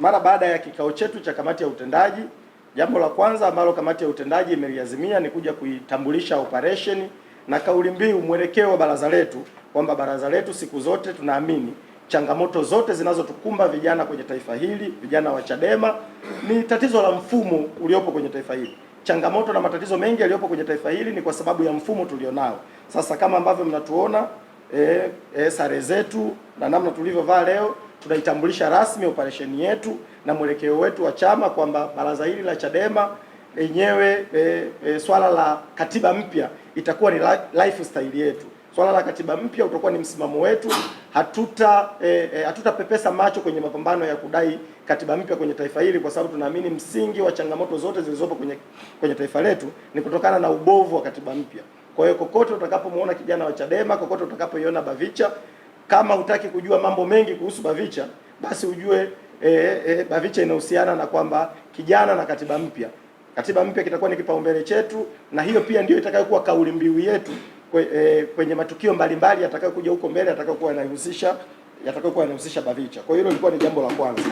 Mara baada ya kikao chetu cha kamati ya utendaji, jambo la kwanza ambalo kamati ya utendaji imeliazimia ni kuja kuitambulisha operation na kauli mbiu, mwelekeo wa baraza letu, kwamba baraza letu siku zote tunaamini changamoto zote zinazotukumba vijana kwenye taifa hili, vijana wa Chadema, ni tatizo la mfumo uliopo kwenye taifa hili. Changamoto na matatizo mengi yaliyopo kwenye taifa hili ni kwa sababu ya mfumo tulionao. Sasa kama ambavyo mnatuona sare zetu na namna tulivyovaa leo, tunaitambulisha rasmi operesheni yetu na mwelekeo wetu wa chama kwamba baraza hili la Chadema lenyewe swala la katiba mpya itakuwa ni lifestyle yetu. Swala la katiba mpya utakuwa ni msimamo wetu. Hatutapepesa macho kwenye mapambano ya kudai katiba mpya kwenye taifa hili, kwa sababu tunaamini msingi wa changamoto zote zilizopo kwenye taifa letu ni kutokana na ubovu wa katiba mpya. Kwa hiyo kokote utakapomuona kijana wa Chadema, kokote utakapoiona Bavicha, kama hutaki kujua mambo mengi kuhusu Bavicha, basi ujue Bavicha inahusiana na kwamba kijana na katiba mpya. Katiba mpya kitakuwa ni kipaumbele chetu, na hiyo pia ndio itakayokuwa kauli mbiu yetu kwenye matukio mbalimbali yatakayokuja huko mbele yatakayokuwa yanahusisha Bavicha. Kwa hiyo hilo lilikuwa ni jambo la kwanza.